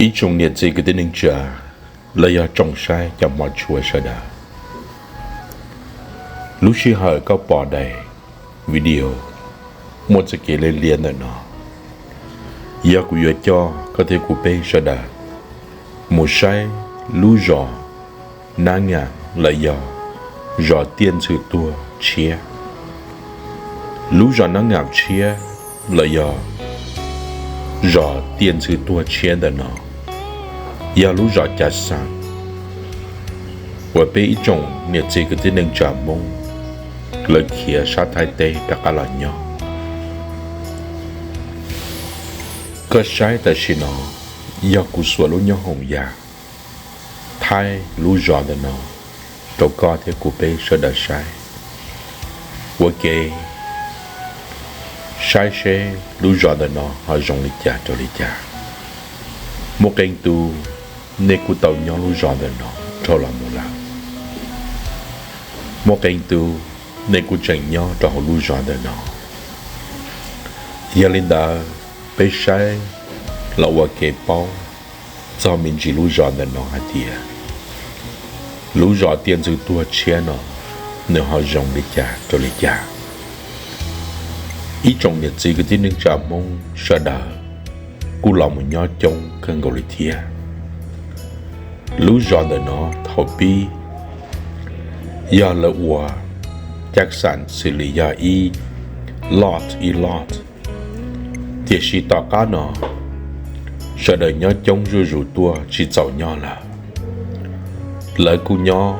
Ib tsoom niam txiv kwv tij neej tsa los yog tsoom saib cov hmov tshua sawv daws, lub sij hawm koj pom daim video muaj txoj kev liab liab ntawm no, yog kuv yuav coj koj thiab kuv peb sawv daws mus saib lub zos Nab Ngas los yog zos Tiaj Ntxhw Tuag Tshiab. Lub zos Nab Ngas Tshiab los yog zos Tiaj Ntxhw Tuag Tshiab ntawm no yog lub zos Cav Xaas uas peb ib tsoom niam txiv kwv tij neej tsa Hmoob lawv khiav sab Thaib teb rov qab los nyob. Koj saib tam sim no yog kuv xuas lub nyob hoom yas thaij lub zos ntawm no rau koj thiab kuv peb sawv daws saib ua ke, saib seb lub zos ntawm no ho zoo li cas rau li cas. Muaj qee tus nej kuj tau nyob lub zos ntawm no dhau los mus lawm, muaj qee tus nej kuj tseem nyob rau hauv lub zos ntawm no. Yog li ntawd, peb saib los ua ke paub txog me ntsis lub zos ntawm no hais tias lub zos Tiaj Ntxhw Tuag Tshiab no nws ho zoo li cas rau li cas. Ib tsoom niam txiv kwv tij neej tsa Hmoob sawv daws kuj los mus nyob coob kawg nkaus li thiab. Lub zos ntawm no thaum pib yog lawv ua Cav Xaas xws li yog ib lot ib lot, tiam sis tom qab no sawv daws nyob coob zuj zus tuaj tsis txaus nyob lawm, lawv kuj nyob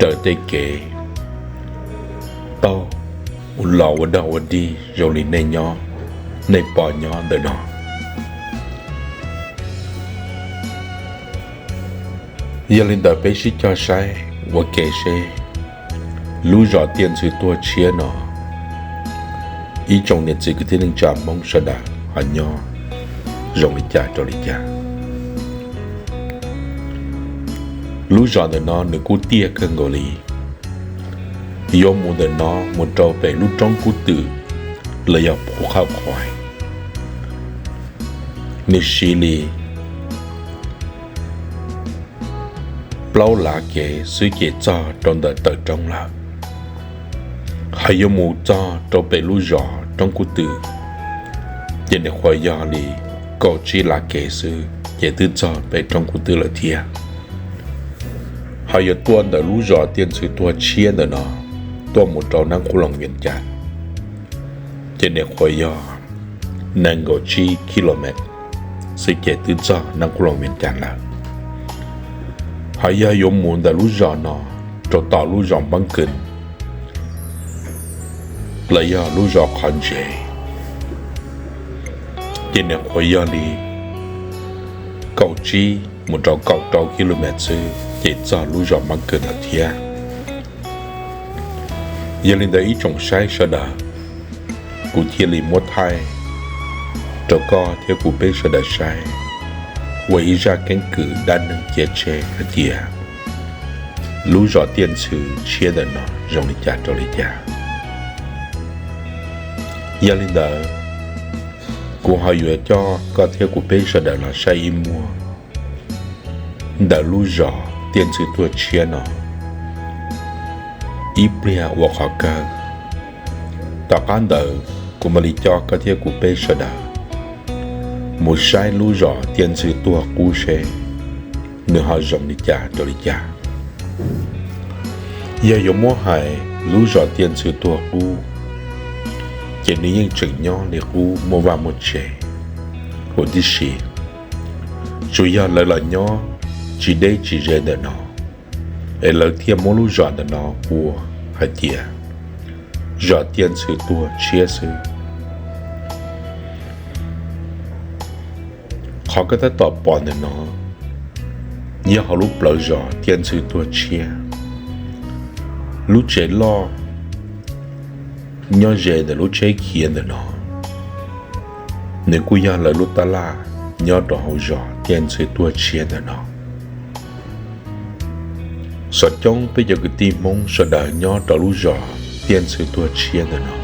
raws tej kev taug los ua dog ua dig zoo li nej nyob, nej pom nyob ntawm no. Yog li ntawd peb sib cog saib ua ke seb lub zos Tiaj Ntxhw Tuag Tshiab no ib tsoom niam txiv kwv tij neej tsa Hmoob sawv daws ho nyob zoo li cas rau li cas. Lub zos ntawm no nws kuj tiaj kawg nkaus li, yuav mus ntawm no mus rau pem lub roob Kub Twm los yog Phu Qhauj Qhuais, nws siv li plaub lav kev xwb ces txog rau ntawm tawm roob lawm. Hos yuav mus txog rau pem lub zos roob Kub Twm ces nws qhuav yog li kaum tsib lav kev xwb ces twb txog pem roob Kub Twm lawm thiab. Hos yuav tuaj ntawm lub zos Tiaj Ntxhw Tuag Tshiab ntawm no tuaj mus rau Nab Qub Loos Vias Cas ces nws qhuav yog nees nkaum tsib kilomev xwb ces twb txog Nab Qub Loos Vias Cas lawm. Hos yog yuav mus ntawm lub zos no rau tom lub zos Npab Kws los yog lub zos Qhov Ntsev ces nws qhuav yog li kaum tsib mus rau kaum rau kilomev xwb ces txog lub zos Npab Kws lawm thiab. Yog li ntawd ib tsoom saib sawv daws, kuv thiaj li muab thaij rau koj thiab kuv peb sawv daws saib ua ib zaj keeb kwm dab neeg ciaj tseg hais tias lub zos Tiaj Ntxhw Tshiab ntawm no zoo li cas rau li cas. Yog li ntawd, kuv ho yuav coj koj thiab kuv peb sawv daws los saib ib muag ntawm lub zos Tiaj Ntxhw Tuag Tshiab no ib pliag ua qhov kawg. Tom qab ntawd kuv mam li coj koj thiab kuv peb sawv daws mus saib lub zos Tiaj Ntxhw Tuag Qub seb nws ho zoo li cas rau li cas. Yog yuav muab hais lub zos Tiaj Ntxhw Tuag Qub ces nws yeej tseem nyob li qub muaj vaj muaj tsev huv tib si. Tsuas yog lawv los nyob tsis deb tsis ze ntawm no, es lawv thiaj muab lub zos ntawm no hu hais tias zos Tiaj Ntxhw Tuag Tshiab xwb. Qhov koj tab tom pom ntawm no yog hauv lub plawv zos Tiaj Ntxhw Tuag Tshiab. Lub tsev loj nyob ze ntawm lub tsheb khiav ntawm no, nws kuj yog lawv lub tab laj nyob rau hauv zos Tiaj Ntxhw Tuag Tshiab ntawm no. Xov coob peb cov kwv tij Hmoob sawv daws nyob rau lub zos Tiaj Ntxhw Tuag Tshiab ntawm no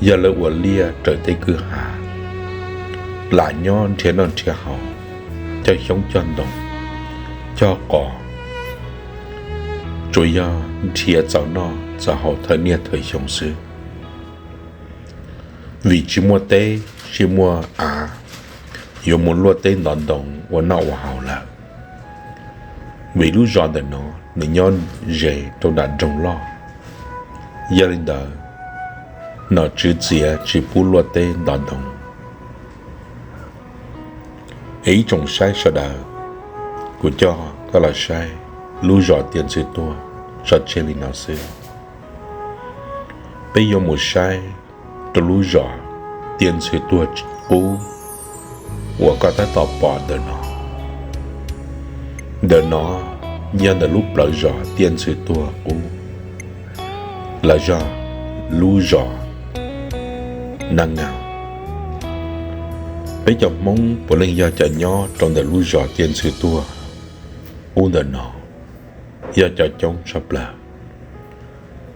yog lawv ua liaj raws tej kwj ha, lam nyob nrhiav noj nrhiav haus, cog xyoob cog ntoo, cog qos, tsuas yog nrhiav txaus noj txaus haus thawj niaj thawj xyoo xwb. Vim tsis muaj teb tsis muaj av yuav mus luaj teb ntov ntoo ua noj ua haus lawm, vim lub zos ntawm no nws nyob ze rau nram nroog loj, yog li ntawd nom tswv txiav tsis pub luaj teb ntov ntoo. Es ib tsoom saib sawv daws, kuv coj koj los saib lub zos Tiaj Ntxhw Tuag tso tseg li no xwb. Peb yuav mus saib rau lub zos Tiaj Ntxhw Tuag Qub uas koj tab tom pom ntawm no. Ntawm no yog ntawm lub plawv zos Tiaj Ntxhw Tuag Qub los yog lub zos Nab Ngam. Peb cov Hmoob puav leej yog cov nyob rau ntawm lub zos Tiaj Ntxhw Tuag Qub ntawm no yog cov coob tshaj plaws.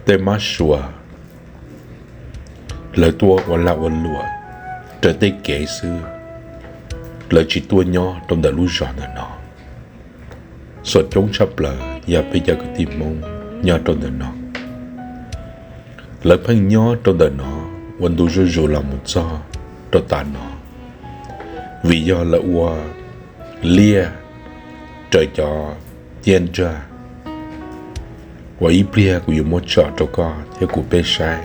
Tej mab sua lawv tuaj ua lag ua luam raws tej kev xwb, lawv tsis tuaj nyob rau ntawm lub zos ntawm no. Xov coob tshaj plaws yog peb cov kwv tij Hmoob nyob rau ntawm no. Lawv pheej nyob rau ntawm no ua ntu zuj zus los mus txog rau tav no, vim yog lawv ua liaj raws cov tiaj nrag uas ib pliag kuv yuav muab tso rau koj thiab kuv peb saib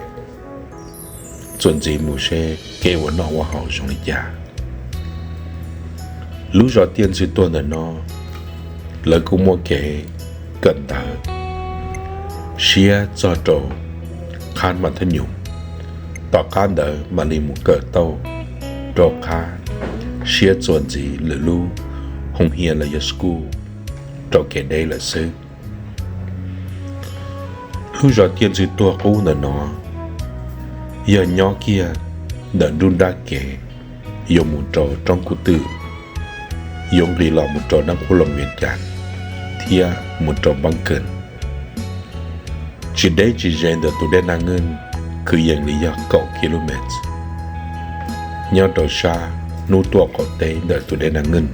txuas ntxiv mus seb kev ua noj ua haus zoo li cas. Lub zos Tiaj Ntxhw Tuag ntawm no, lawv kuj muaj kev kawm ntawv siab txog rau qhab mas thab nyoos, tom qab ntawd mam li mus kawm tau rau qhab siab txuas ntxiv lwm lub hoo hias los yog school rau kev deb lawm xwb. Lub zos Tiaj Ntxhw Tuag Qub ntawm no yog nyob kiag ntawm nruab nrab kev yuav mus rau roob Kuj Twm, yuav nqis los mus rau Nab Qub Loos Vias Cas thiab mus rau Npab Kees. Tsis deb tsis ze ntawm tus dej Naj Nkeej, kwv yees li yog kaum ki ló mev, nyob rau sab hnub tuaj qaum teb ntawm tus dej Naj Nkeej.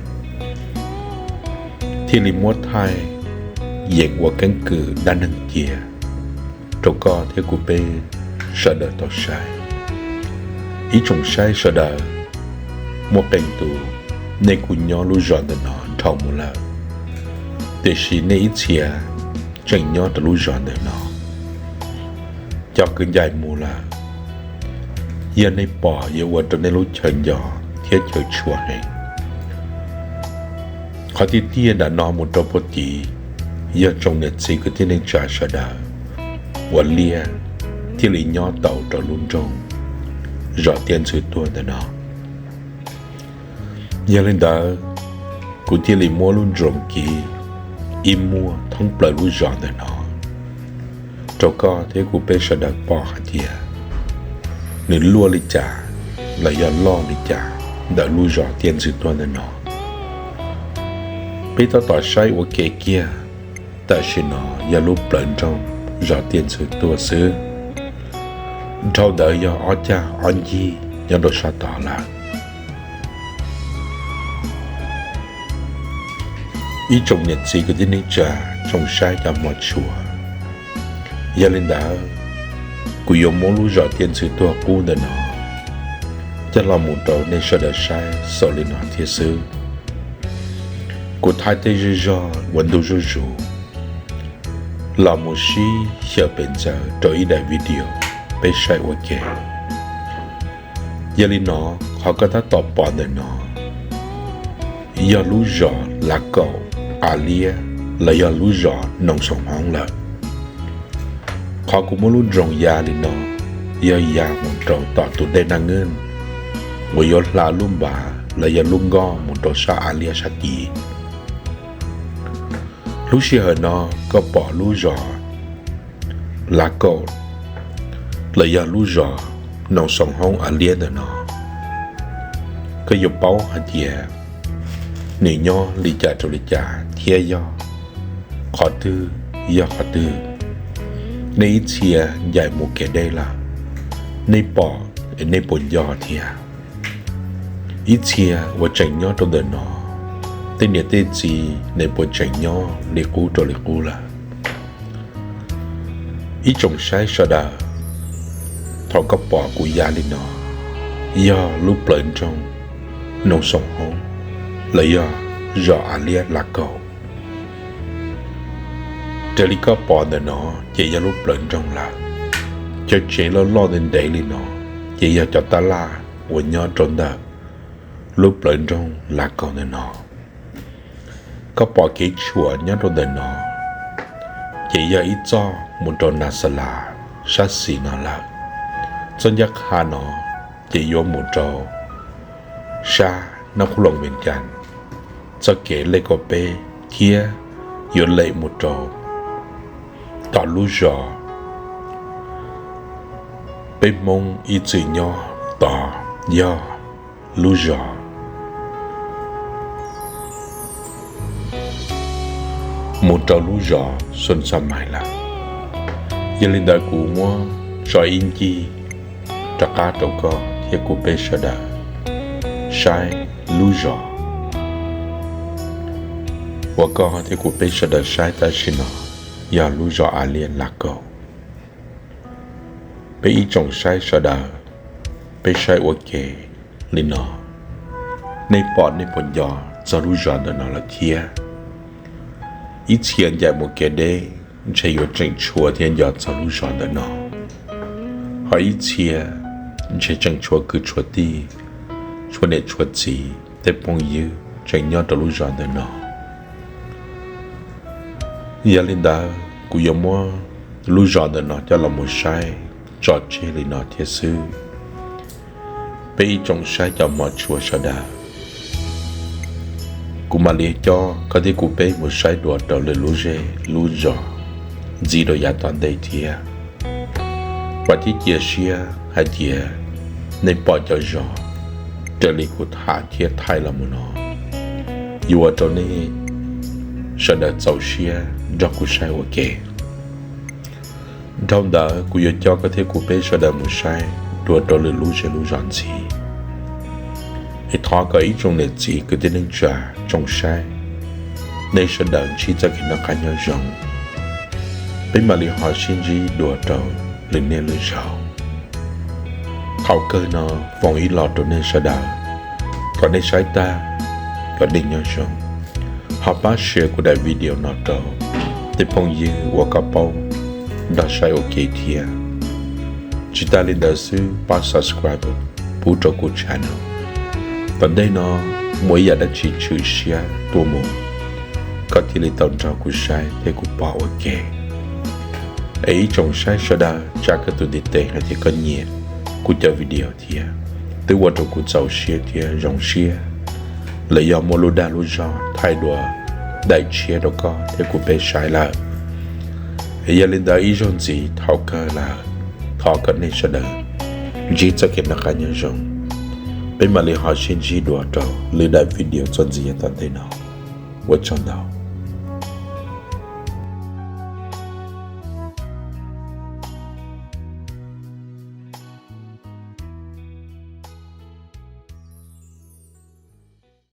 Thiaj li muab thaij yeem ua keeb kwm dab neeg cia rau koj thiab kuv peb sawv daws tau saib. Ib tsoom saib sawv daws, muaj qee tus nej kuj nyob lub zos ntawm no dhau mus lawm, tiam sis nej ib txhia tseem nyob rau lub zos ntawm no. Cov kwv ncaim mus lawm, yog nej pom yuav ua rau nej lub chaw nco thiab chaw tshua heev. Qhov tiag tiag nram no mus rau puag tid, yog tsoom niam txiv kwv tij neej tsa sawv daws ua liaj thiaj li nyob tau rau lub nroog zos Tiaj Ntxhw Tuag ntawm no. Yog li ntawd, kuv thiaj li muab lub drone kiv ib muag thoob plaws lub zos ntawm no rau koj thiab kuv peb sawv daws pom hais tias nws luaj li cas los yog loj li cas ntawm lub zos Tiaj Ntxhw Tuag ntawm no. Peb tab tom saib ua ke kiag, tam sim no yog lub plawv nroog zos Tiaj Ntxhw Tuag xwb. Dhau ntawd yog ob cag ob ncig nyob rau sab tod lawm. Ib tsoom niam txiv kwv tij neej tsa, tsoom saib cov hmov tshua, yog li ntawd, kuv yuav muab lub zos Tiaj Ntxhw Tuag Qub ntawm no coj los mus rau nej sawv daws saib xaus li no thiab xwb. Kuv thaij tej zej zog ua ntu zuj zus los mus sib xyaw pem ntxaws rau ib daim video peb saib ua ke. Yog li no, qhov koj tab tom pom ntawm no yog lub zos Lav Kaum, Av Liab los yog lub zos Noos Xoom Hoob lawm. Qhov kuv muab lub nroog ya li no yog ya mus rau tom tus dej Naj Nkeej uas yuav hla lub npav los yog lub nkoj mus rau sab Av Liab sab tid. Lub sij hawm no koj pom lub zos Lav Kaum los yog lub zos Noos Xoom Hoob Av Liab ntawm no, koj yuav paub hais tias nws nyob li cas rau li cas thiab yog qhov twg, yog qhov twg. Nej ib txhia ncaim mus kev deb lawm, nej pom es nej puas nco thiab? Ib txhia uas tseem nyob rau ntawm no, tej niam tej txiv nws puas tseem nyob li qub rau li qub lawm? Ib tsoom saib sawv daws, thaum koj pom kuv ya li no, yog lub plawv nroog Noos Xoom Hoob los yog zos Av Liab Lav Kaum. Raws li koj pom ntawm no ces yog lub plawv nroog lawm. Cov tsev loj loj ntev ntev li no ces yog cov tab laj uas nyob rau ntawm lub plawv nroog Lav Kaum ntawm no. Koj pom kev tshuam nyob rau ntawm no ces yog ib txoj mus rau Nas Xas Las sab xis no lawm. Txoj ncaj qha no ces yuav mus rau sab Naj Qub Loos Vees Cas, txoj kev lej kaum peb thiab yuav lem mus rau tom lub zos peb Hmoob ib txwm nyob tod, yog lub zos mus rau lub zos Xoo Xa Mais lawm. Yog li ntawd kuv muab tso ib ncig rov qab rau koj thiab kuv peb sawv daws saib lub zos uas koj thiab kuv peb sawv daws saib tam sim no yog lub zos Av Liab Lav Kaum. Peb ib tsoom saib sawv daws, peb saib ua ke li no, nej pom nej puas nco txog lub zos ntawm no lawm thiab? Ib txhia ncaim mus kev deb ntshe yuav tseem tshuav thiab nco txog lub zos ntawm no, ho ib txhia ntshe tseem tshuav kwv tshuav tij, tshuav niam tshuav txiv tej phooj ywg tseem nyob rau lub zos ntawm no. Yog li ntawd kuv yuav muab lub zos ntawm no coj los mus saib tso tseg li no thiab xwb. Peb ib tsoom saib cov hmov tshua sawv daws, kuv mam li coj koj thiab kuv peb mus saib dua rau lwm lub zej lub zos ntxiv rau yav tom ntej thiab. Vam thiab cia siab hais tias nej pom cov zos raws li kuv tham thiab thaij los mus no, yuav ua rau nej sawv daws txaus siab nrog kuv saib ua ke. Dhau ntawd kuv yuav coj koj thiab kuv peb sawv daws mus saib dua rau lwm lub zej lub zos ntxiv. Es thov kom ib tsoom niam txiv kwv tij neej tsa tsoom saib, nej sawv daws ntsib txoj kev noj qab nyob zoo. Peb mam li ho sib ntsib dua rau lwm niaj lwm zaus. Thaum kawg no foom ib los rau nej sawv daws, kom nej saib tag, kom nej nyob zoo. Ho pab share kuv daim video no rau tej phooj ywg uas koj paub nrog saib ua ke thiab. Tsis tas li ntawd xwb, pab subscribe pub rau kuv channel. Tom ntej no muaj ib yam dab tsi tshwm siab tuaj mus, koj thiaj li tau nrog kuv saib thiab kuv pom ua ke. Es ib tsoom saib sawv daws, tsam koj tus ntiv tes hais tias koj nyiam kuv cov video thiab, twb ua rau kuv txaus siab thiab zoo siab, los yog muaj lub dag lub zog thaij dua daim tshiab rau koj thiab kuv peb saib lawm. Es yog li ntawd ib zaug ntxiv thaum kawg lawm, thov kom nej sawv daws ntsib txoj kev noj qab nyob zoo. Peb mam li ho sib ntsib dua rau lwm daim video txuas ntxiv yav tom ntej no. Ua tsaug ntau.